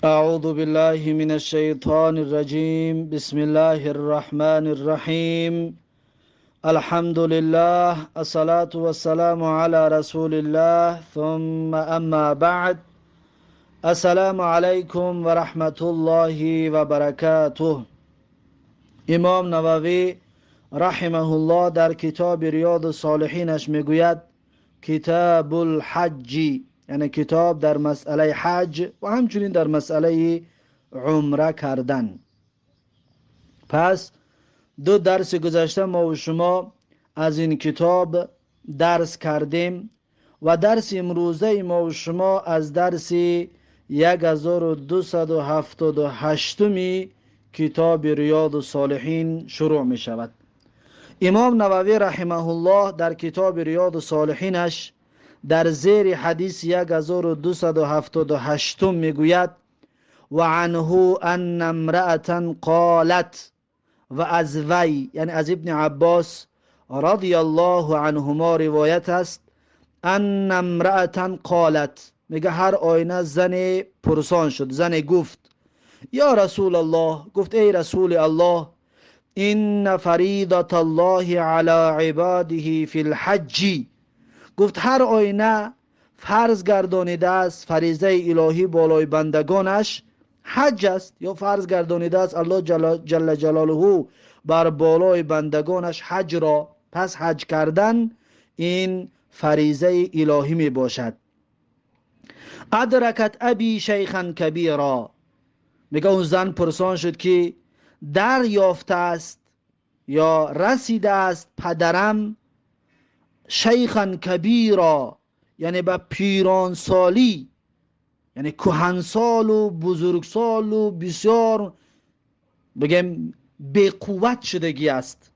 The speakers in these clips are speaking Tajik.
أعوذ بالله من الشيطان الرجيم. بسم الله الرحمن الرحيم. الحمد لله، الصلاة والسلام على رسول الله، ثم أما بعد. السلام علیکم و رحمت الله و برکاته. امام نووی رحمه الله در کتاب ریاض الصالحینش میگوید: کتاب الحج، یعنی کتاب در مسئله حج و همچنین در مسئله عمره کردن. پس دو درس گذشته ما و شما از این کتاب درس کردیم و درس امروزه ما و شما از درس 1278 کتاب ریاض الصالحین شروع می شود. امام نووی رحمه الله در کتاب ریاض الصالحینش در زیر حدیث 1278 میگوید: و عنه ان امرأة قالت، و از وی، یعنی از ابن عباس رضی الله عنهما روایت است، ان امرأة قالت، میگه هر آینه زن پرسان شد، زن گفت: یا رسول الله، گفت ای رسول الله، ان فریضة الله علی عباده فی الحج، گفت هر آینه فرض گردانیده است، فریضه الهی بالای بندگانش حج است، یا فرض گردانیده است الله جل جلاله بر بالای بندگانش حج را. پس حج کردن این فریضه الهی می باشد. ادرکت ابی شیخا کبیرا، میگه اون زن پرسان شد که در یافته است یا رسیده است پدرم شیخا کبیرا، یعنی به پیران سالی، یعنی کهنسال و بزرگسال و بسیار بگیم بی قوت شدگی است،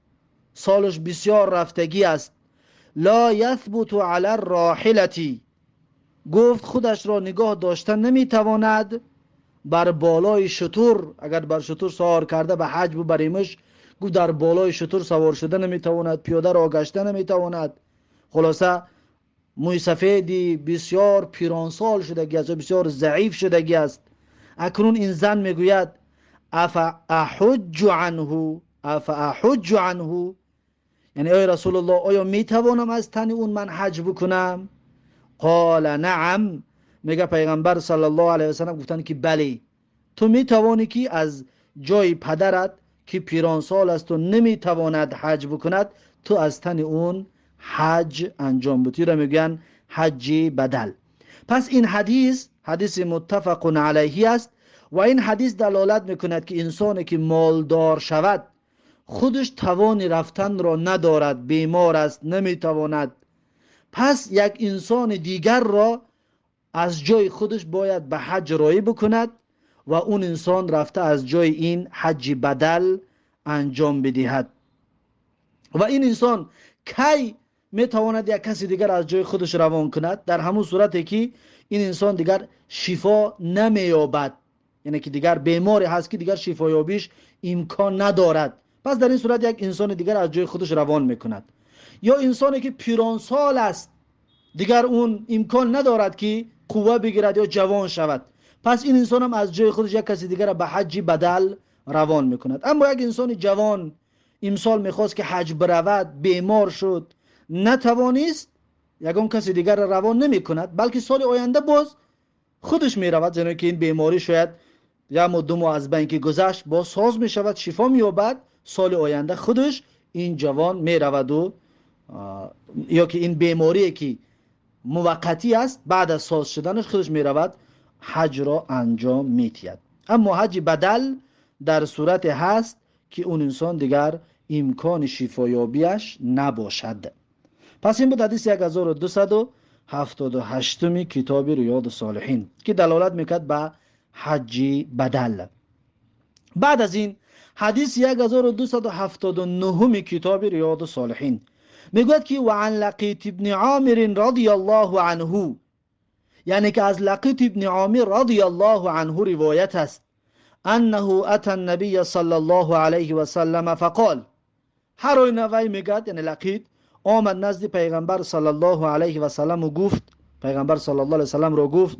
سالش بسیار رفتگی است. لا یثبت علی الراحلة، گفت خودش را نگاه داشته نمیتواند بر بالای شتر، اگر بر شتر سوار کرده به حج ببریمش، گفت در بالای شتر سوار شده نمیتواند، پیاده را گشته نمیتواند. خلاصه موی سفیدی بسیار پیرانسال شدگی است و بسیار ضعیف شدگی است. اکنون این زن میگوید: اف احج عنه، اف احج عنه، یعنی ای رسول الله، آیا میتوانم از تن اون من حج بکنم؟ قال نعم، میگه پیغمبر صلی الله علیه و سلم گفتن که بله، تو میتوانی که از جای پدرت که پیرانسال است و نمیتواند حج بکند، تو از تن اون حج انجام بدی. را میگن حج بدل. پس این حدیث حدیث متفق علیه است و این حدیث دلالت میکند که انسانی که مالدار شود، خودش توان رفتن را ندارد، بیمار است، نمیتواند، پس یک انسان دیگر را از جای خودش باید به حج رایی بکند و اون انسان رفته از جای این حج بدل انجام بدهد. و این انسان کی میتواند یک کسی دیگر از جای خودش روان کند؟ در همون صورتی که این انسان دیگر شفا نمییابد، یعنی که دیگر بیماری هست که دیگر شفایابیش امکان ندارد، پس در این صورت یک انسان دیگر از جای خودش روان میکند. یا انسانی که پیرانسال است، دیگر اون امکان ندارد که قوه بگیرد یا جوان شود، پس این انسان هم از جای خودش یک کسی دیگر را به حج بدل روان میکند. اما یک انسان جوان امسال میخواست که حج برود، بیمار شد، نتوانست، یگان کسی دیگر را روان نمیکند، بلکه سال آینده باز خودش میرود، زیرا که این بیماری شاید یک ماه 2 ماه از بین که گذشت باز ساز میشود، شفا مییابد، سال آینده خودش این جوان میرود و یا که این بیماری که موقتی است، بعد از ساز شدنش خودش میرود حج را انجام میدهد. اما حج بدل در صورت هست که اون انسان دیگر امکان شفایابیش نباشد. پس این بود حدیث 1278 کتاب ریاض الصالحین که دلالت میکرد به حج بدل. بعد از این حدیث 1279 کتاب ریاض الصالحین میگوید که و عن لقیط ابن عامر رضی الله عنه، یعنی که از لقیط ابن عامر رضی الله عنه روایت است، انه اتى النبی صلی الله علیه و سلم فقال، هر آینه وی میگد، یعنی لقیط آمد نزد پیغمبر صلی الله علیه و سلم و گفت، پیغمبر صلی الله علیه و سلم را گفت: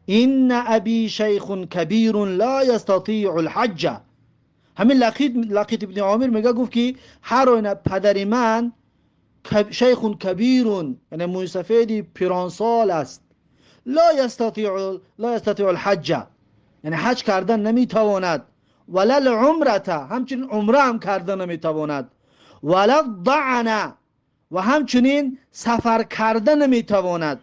إن أبي شيخ كبير لا يستطيع الحج. همین لقیط ابن عامر میگه، گفت که هر آینه پدر من شیخ کبیر، یعنی موی پیرانسال است، لا یستطیع الحج، یعنی حج کردن نمیتواند، ولا العمرة، همچنین عمره هم کردن نمیتواند، ولا الضعن، و همچنین سفر کردن نمیتواند،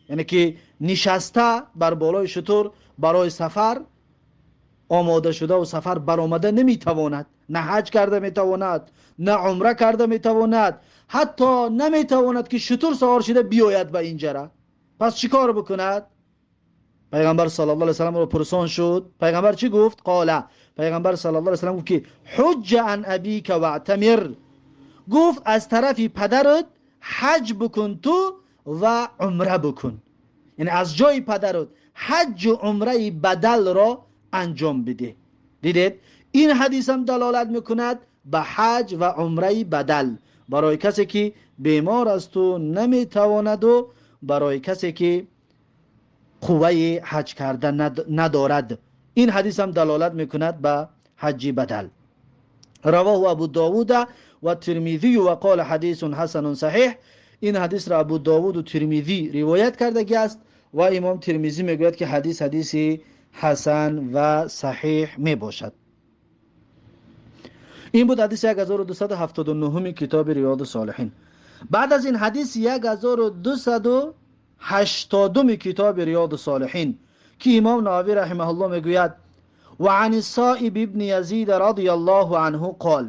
یعنی که نشسته بر بالای شتر برای سفر آماده شده و سفر برآمده نمیتواند، نه حج کرده میتواند، نه عمره کرده میتواند، حتی نمیتواند که شتر سوار شده بیاید به اینجا. پس چیکار بکند؟ پیغمبر صلی الله علیه و سلم رو پرسان شد. پیغمبر چی گفت؟ قال، پیغمبر صلی الله علیه و سلم گفت که حج عن ابیک واعتمر، گفت از طرف پدرت حج بکن تو و عمره بکن، یعنی از جای پدرت حج و عمره بدل را انجام بده. دیدید این حدیث هم دلالت میکند به حج و عمره بدل برای کسی که بیمار است و نمیتواند و برای کسی که قوه حج کردن ندارد. این حدیث هم دلالت میکند به حج بدل. رواه ابو داود و ترمذی و قال حدیث حسن صحیح. این حدیث را ابو داود و ترمذی روایت کرده است و امام ترمذی میگوید که حدیث حدیث حسن و صحیح می باشد. این بود حدیث 1279 کتاب ریاض الصالحین. بعد از این حدیث 1280 کتاب ریاض الصالحین که امام نووی رحمه الله میگوید و عن الصائب ابن یزید رضی الله عنه قال،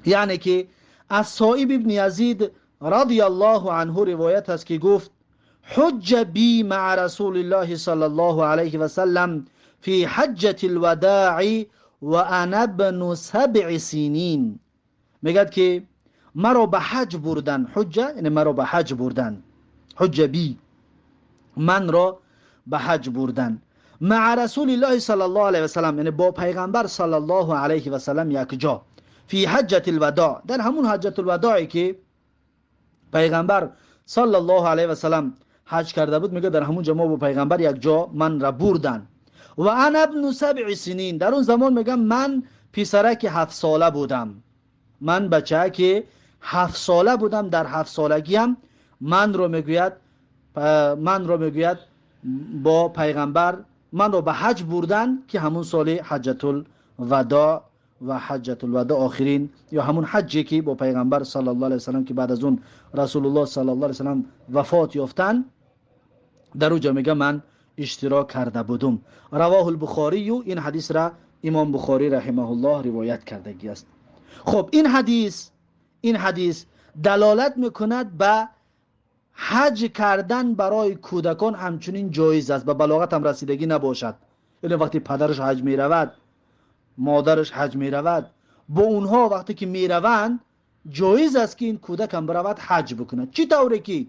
یعنی که از صائب ابن یزید رضی الله عنه روایت است که گفت حج بی مع رسول الله صلی الله علیه و سلم فی حجة الوداع و انا ابن 7 سنین. میگد که مرا به حج بردن، حجه یعنی مرا به حج بردن، حج بی من را به حج بردن، مع رسول الله صلی الله علیه و سلم، یعنی با پیغمبر صلی الله علیه و سلم یک جا، فی حجة الوداع، در همون حجة الوداعی که پیغمبر صلی الله علیه و سلم حج کرده بود، میگه در همون جا ما با پیغمبر یک جا من را بردن. و انا ابن 7 سنین، در اون زمان میگم من پسرک 7 ساله بودم، من بچه که 7 ساله بودم، در 7 سالگیم من رو میگوید با پیغمبر من رو به حج بردن که همون سال حجة الوداع و حجة الوداع آخرین یا همون حجی که با پیغمبر صلی الله علیه و سلم که بعد از اون رسول الله صلی الله علیه و سلم وفات یافتن، در اونجا میگه من اشتراک کرده بودم. رواه البخاری، این حدیث را امام بخاری رحمه الله روایت کردگی است. خب این حدیث دلالت میکند به حج کردن برای کودکان همچنین جایز است، به بلاغت هم رسیدگی نباشد. یعنی وقتی پدرش حج میرود، مادرش حج میرود، با اونها وقتی که میروند جایز است که این کودک هم برود حج بکند. چی طوری که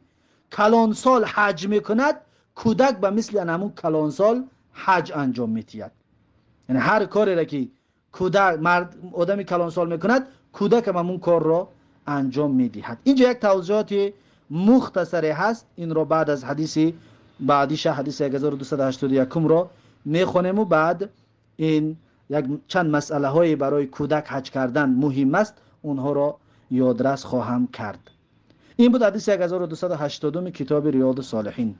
کلانسال حج میکند، کودک به مثل همون کلانسال حج انجام میدهد. یعنی هر کاری را که کودک مرد آدمی کلانسال میکند، کودک هم همون کار را انجام میدهد. اینجا یک توضیحات مختصری هست، این را بعد از حدیث بعدیش حدیث 1281 را میخوانیم و بعد این یک چند مسئله های برای کودک حج کردن مهم است، اونها را یادرس خواهم کرد. این بود حدیث 1280 کتاب ریاض الصالحین.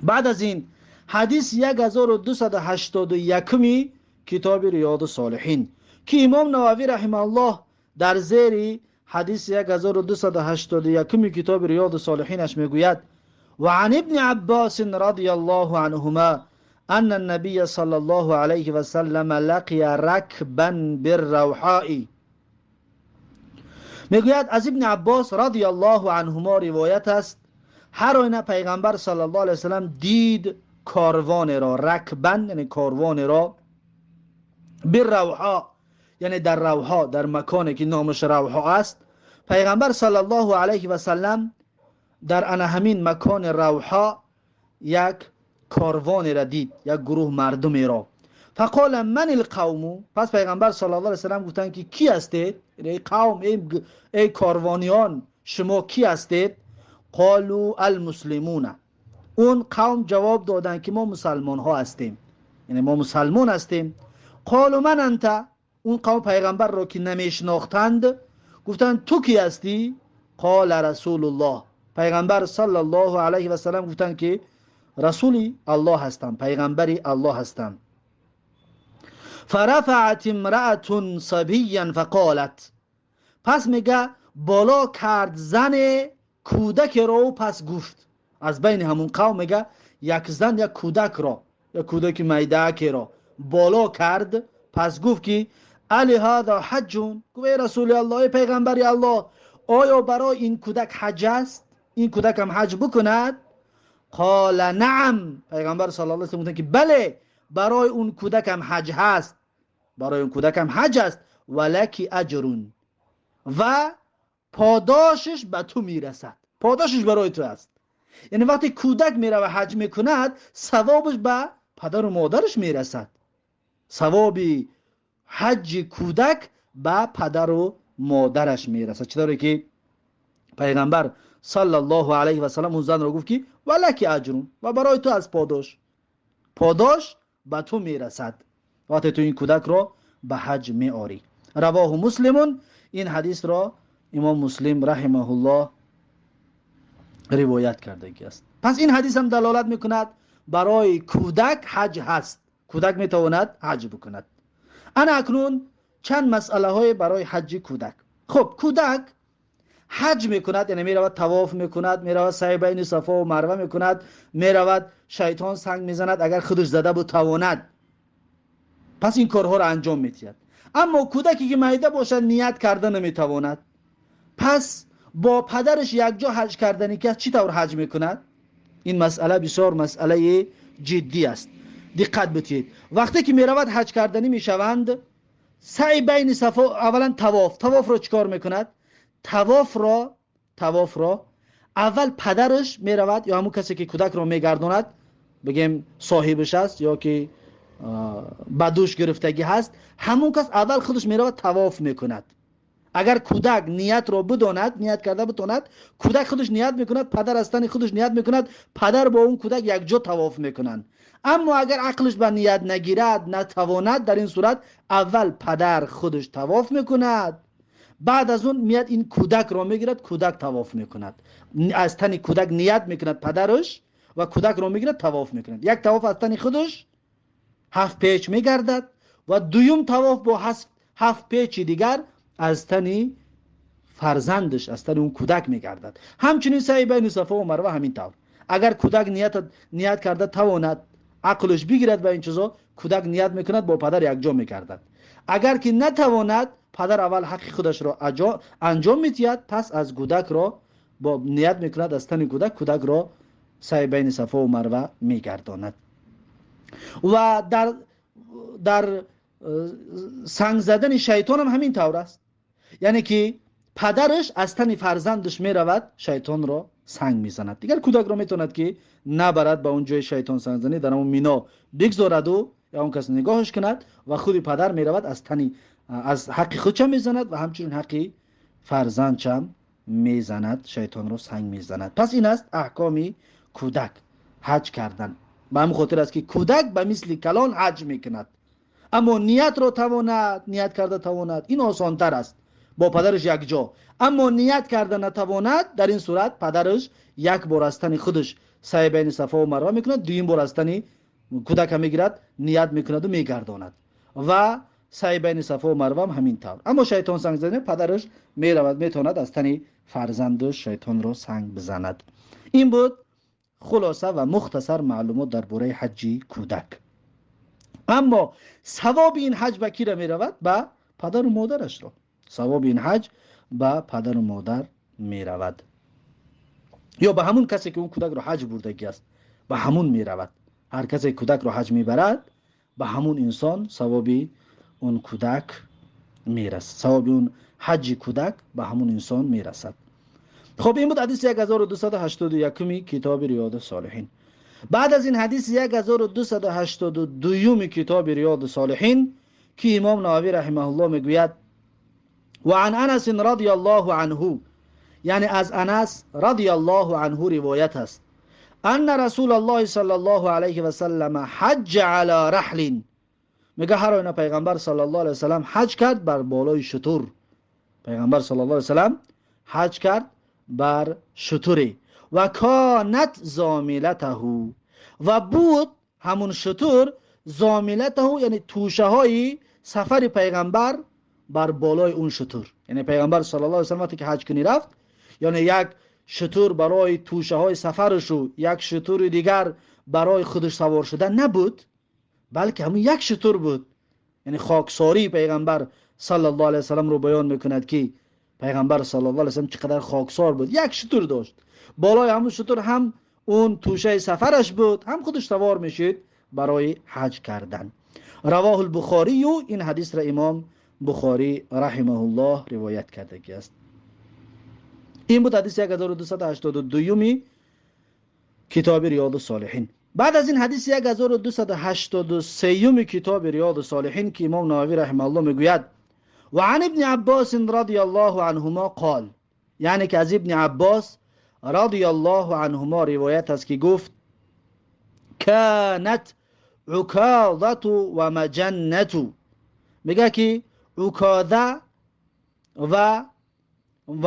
بعد از این حدیث 1281 کتاب ریاض الصالحین که امام نووی رحمه الله در زیر حدیث 1281 کتاب ریاض الصالحینش میگوید و عن ابن عباس رضی الله عنهما ان النبي صلى الله عليه وسلم لقي ركبا بالروحاء. میگوید از ابن عباس رضی الله عنهما روایت است هر آینه پیغمبر صلی الله علیه وسلم دید کاروان را، رکبا یعنی کاروان را، بالروحاء یعنی در روحا، در مکانی که نامش روحا است، پیغمبر صلی الله علیه و سلم در انا همین مکان روحا یک کاروان را دید، یک گروه مردمی را. فقال من القوم، پس پیغمبر صلی الله علیه و سلم گفتند که کی هستید؟ ای قوم، ای کاروانیان، شما کی هستید؟ قالوا المسلمون. Он қавм ҷавоб доданд, ки мо мусалмонҳо ҳастем, яъне мо мусалмон ҳастем. Қолу ман анта? Он қавм пайғамбарро ки намешинохтанд, гуфтанд: ту кӣ ҳастӣ? Қола расулуллоҳ. Пайғамбар саллаллоҳу алайҳи васаллам гуфтанд, ки расули Аллоҳ ҳастам, пайғамбари Аллоҳ ҳастам. Фарафаат имраатун сабиян фақолат. Пас мега, боло кард зане кӯдакеро, пас гуфт. Аз байни ҳамун қавм, мега, як зан як кӯдакро, як кӯдаки майдаакеро боло кард, пас гуфт, ки али ҳаза ҳаҷҷун? Гуфт: эй расули Аллоҳ, эй пайғамбари Аллоҳ, оё барои ин кӯдак ҳаҷ аст? Ин кӯдакам ҳаҷ бикунад? Қола наам. Пайғамбар саллаллоҳу алайҳи васаллам гуфтанд, ки бале, барои он кӯдакам ҳаҷ ҳаст, барои он кӯдакам ҳаҷ аст. Валаки аҷрун, ва подошаш ба ту мерасад, подошаш барои ту аст. Яъне вақте кӯдак мерава ҳаҷ мекунад, савобаш ба падару модараш мерасад. Савоби ҳаҷҷи кӯдак ба падару модараш мерасад. Чӣ тавре ки пайғамбар саллаллоҳу алайҳи васаллам он занро гуфт, ки валаки аҷрун, ва барои ту аз подош, подош ба ту мерасад, вақте ту ин кӯдакро ба ҳаҷ меорӣ. Равоҳу муслимун. Ин ҳадисро имом Муслим раҳимаҳуллоҳ ривоят кардагӣ аст. Пас ин ҳадисам далолат мекунад, барои кӯдак ҳаҷ ҳаст, кӯдак метавонад ҳаҷ бикунад. Ана акнун чанд масъалаҳое барои ҳаҷҷи кӯдак. Хуб, кӯдак ҳаҷ мекунад, яъне меравад тавоф мекунад, меравад саъй байни Сафо ва Марва мекунад, меравад шайтон санг мезанад, агар худаш зада бутавонад. Пас ин корҳоро анҷом медиҳад. Аммо кӯдаке ки майда бошад, ният карда наметавонад. Пас бо падараш якҷо ҳаҷ кардани ки чӣ тавр ҳаҷ мекунад? Ин масъала бисёр масъалаи ҷиддӣ аст, диққат битиҳед. Вақте ки меравад ҳаҷ карданӣ мешаванд, саъй байни Сафо, аввалан тавоф. Тавофро чӣ кор мекунад? Тавофро аввал падараш меравад ё ҳамун касе ки кӯдакро мегардонад, бигем, соҳибаш аст ё ки ба дӯш гирифтагӣ ҳаст, ҳамун кас аввал худаш меравад, тавоф мекунад. Агар кӯдак ниятро бидонад, ният карда битонад, кӯдак худаш ният мекунад, падар аз тани худаш ният мекунад, падар бо он кӯдак якҷо тавоф мекунанд. Аммо агар ақлаш ба ният нагирад, натавонад, дар ин сурат аввал падар худаш тавоф мекунад, баъд аз он меяд, ин кӯдакро мегирад, кӯдак тавоф мекунад. Аз тани кӯдак ният мекунад падараш ва кӯдакро мегирад, тавоф мекунад. Як тавоф аз тани худаш ҳафт печ мегардад ва дуюм тавоф бо ҳафт печи дигар аз тани фарзандаш, аз тани он кӯдак мегардад. Ҳамчунин саъй байни Сафо ва Марва ҳамин тавр. Агар кӯдак ният карда тавонад, ақлаш бигирад ба ин чизо, кӯдак ният мекунад, бо падар якҷо мегардад. Агар ки натавонад, падар аввал ҳаққи худашро анҷом медиҳад, пас аз кӯдакро бо ният мекунад, аз тани кӯдак кӯдакро саъй байни Сафо ва Марва мегардонад. Ва дар санг задани шайтонам ҳамин тавр аст, яъне ки падараш аз тани фарзандаш меравад, шайтонро санг мезанад. Дигар кӯдакро метавонад ки набарад ба он ҷои шайтон сангзанӣ, дар ҳамон Мино бигзораду ё он кас нигоҳаш кунад ва худи падар меравад, аз тани аз ҳаққи худча мезанад ва ҳамчунин ҳаққи фарзандчам мезанад, шайтонро санг мезанад. Пас ин аст аҳкоми кӯдак ҳаҷ кардан. Ба ҳамин хотир аст, ки кӯдак ба мисли калон ҳаҷ мекунад, аммо ниятро тавонад, ният карда тавонад, ин осонтар аст, бо падараш якҷо. Аммо ният карда натавонад, дар ин сурат падараш як бор аз тани худаш саъй байни Сафо ва Марва мекунад, дуюм бор аз тани кӯдака мегирад, ният мекунаду мегардонад ва саъй байни Сафо ва Марваам ҳамин тавр. Аммо шайтон санг зане, падараш меравад, метавонад аз тани фарзанду шайтонро санг бизанад. Ин буд хулоса ва мухтасар маълумот дар бораи ҳаҷҷи кӯдак. Аммо савоби ин ҳаҷ ба кира меравад? Ба падару модарашро. Савоби ин ҳаҷ ба падару модар меравад ё ба ҳамун касе ки он кӯдакро ҳаҷ бурдагӣ аст, ба ҳамун меравад. Ҳар касе кӯдакро ҳаҷ мебарад, ба ҳамун инсон савоби он кӯдак мерасад, савоби он ҳаҷҷи кӯдак ба ҳамун инсон мерасад. Хуб, ин буд ҳадиси 1281-уми китоби Риёду Солиҳин. Баъд аз ин ҳадиси 1282-юми китоби Риёду Солиҳин, ки имом Нававӣ раҳимаҳуллоҳ мегӯяд: وعن انس رضی الله عنه, یعنی از انس رضی الله عنه روایت است. ان رسول الله صلی الله علیه و سلم حج علی رحل. میگه هر آینه پیغمبر صلی الله علیه و سلم حج کرد بر بالای شتر. پیغمبر صلی الله علیه و سلم حج کرد بر شتری و کانت زاملته، و بود همون شتر زاملته، یعنی توشه های سفر پیغمبر بر بالای اون شتر. یعنی پیغمبر صلی الله علیه و سلم وقتی که حج کنی رفت، یعنی یک شتر برای توشه های سفرش و یک شتر دیگر برای خودش سوار شدن نبود، بلکه همون یک شتر بود. یعنی خاکساری پیغمبر صلی الله علیه و سلم رو بیان میکند که پیغمبر صلی الله علیه و سلم چقدر خاکسار بود. یک شتر داشت، بالای همون شتر هم اون توشه سفرش بود، هم خودش سوار میشید برای حج کردن. رواه البخاری، این حدیث را امام بخاری رحمه الله روایت کرده است. این بود حدیث 1282 کتاب ریاض الصالحین. بعد از این حدیث 1283 کتاب ریاض الصالحین که امام نووی رحمه الله میگوید و عن ابن عباس رضی الله عنهما قال، یعنی که از ابن عباس رضی الله عنهما روایت است که گفت کانت عکاظة و مجنة. میگه که عکاظه و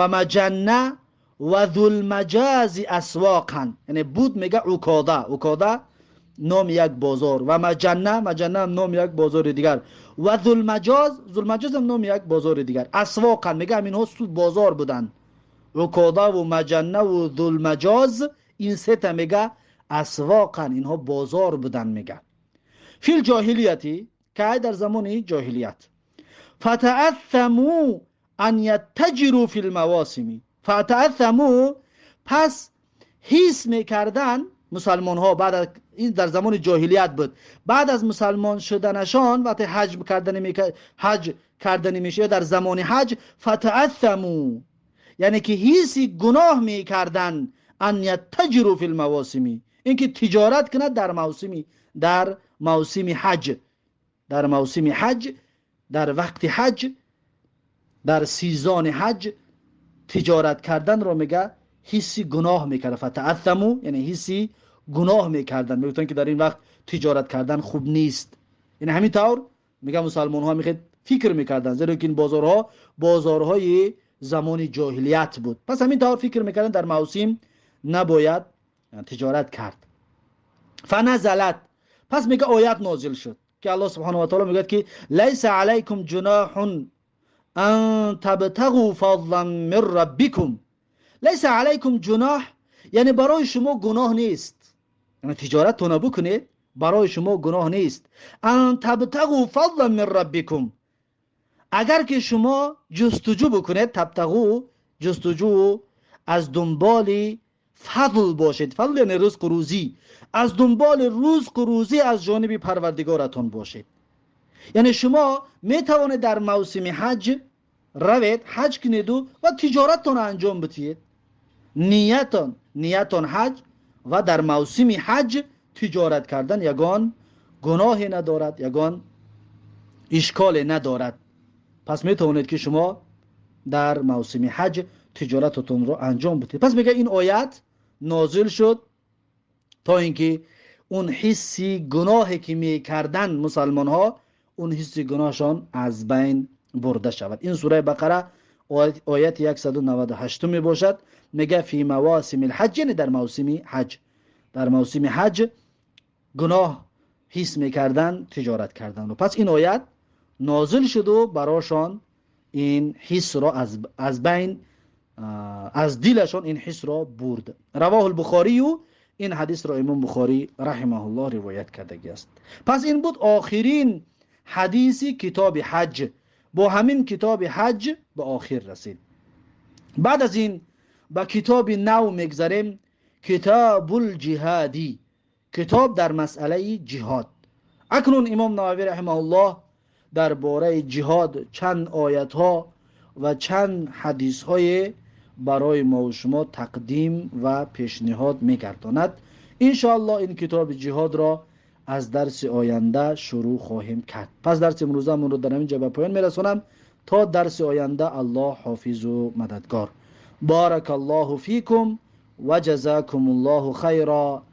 مجنه و ذوالمجاز اسواقا، یعنی بود میگه عکاظه، عکاظه نام یک بازار، و مجنه، مجنه نام یک بازار دیگر، و ذوالمجاز، ذوالمجاز هم نام یک بازار دیگر. اسواقا میگه اینها سو بازار بودن، عکاظه و مجنه و ذوالمجاز، این سه تا میگه اسواقا، اینها بازار بودن. میگه فی الجاهلیتی، که در زمان جاهلیت، فتأثموا ان یتجروا فی المواسم. فتأثموا، پس حس میکردن مسلمان ها بعد از این، در زمان جاهلیت بود، بعد از مسلمان شدنشان وقتی حج کردن میشه در زمان حج، فتأثموا یعنی که حس گناه میکردن، ان یتجروا فی المواسم، اینکه تجارت کنند در موسمی، در موسم حج، در موسم حج، در وقت حج، در season حج تجارت کردن رو میگه حسی گناه میکرد. فتأثموا یعنی حسی گناه میکردن، میگفتن که در این وقت تجارت کردن خوب نیست. یعنی همین طور میگه مسلمان ها میخواد فکر میکردن، زیرا که این بازارها بازارهای زمان جاهلیت بود، پس همین طور فکر میکردن در موسم نباید تجارت کرد. فنزلت، پس میگه آیت نازل شد که الله سبحانه و تعالی میگه که لیس علیکم جناح ان تبتغوا فضلا من ربکم. لیس علیکم جناح یعنی برای شما گناه نیست، یعنی تجارت تو نبکنید برای شما گناه نیست. ان تبتغوا فضلا من ربکم، اگر که شما جستجو بکنید، تبتغوا جستجو، از دنبال فضل باشید، فضل یعنی رزق و روزی، از دنبال رزق و روزی از جانب پروردگارتان باشید. یعنی شما می توانید در موسم حج روید، حج کنید و تجارتتان انجام بدهید، نیتان حج و در موسم حج تجارت کردن یگان گناهی ندارد، یگان اشکال ندارد. پس می توانید که شما در موسم حج تجارتتون رو انجام بدید. پس میگه این آیت نازل شد تا اینکه اون حسی گناهی که میکردن مسلمان ها، اون حسی گناهشان از بین برده شود. این سوره بقره آیت 198 می باشد. میگه فی مواسم الحج، یعنی در موسم حج، در موسم حج گناه حس میکردن تجارت کردن. پس این آیت نازل شد و براشان این حس را از بین، از دلشان این حس را برد. رواه البخاری، این حدیث را امام بخاری رحمه الله روایت کرده است. پس این بود آخرین حدیث کتاب حج. با همین کتاب حج به آخر رسید. بعد از این با کتاب نو میگذریم، کتاب الجهادی، کتاب در مسئله جهاد. اکنون امام نووی رحمه الله درباره جهاد چند آیت ها و چند حدیث های برای ما و شما تقدیم و پیشنهاد میگرداند. انشاءالله این کتاب جهاد را از درس آینده شروع خواهیم کرد. پس درس امروزمون رو در همین جا به پایان میرسونم. تا درس آینده الله حافظ و مددگار. بارک الله فیکم و جزاکم الله خیرا.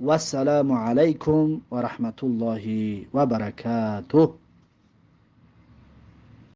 Вассалому алайкум ва раҳматуллоҳи ва баракатуҳ.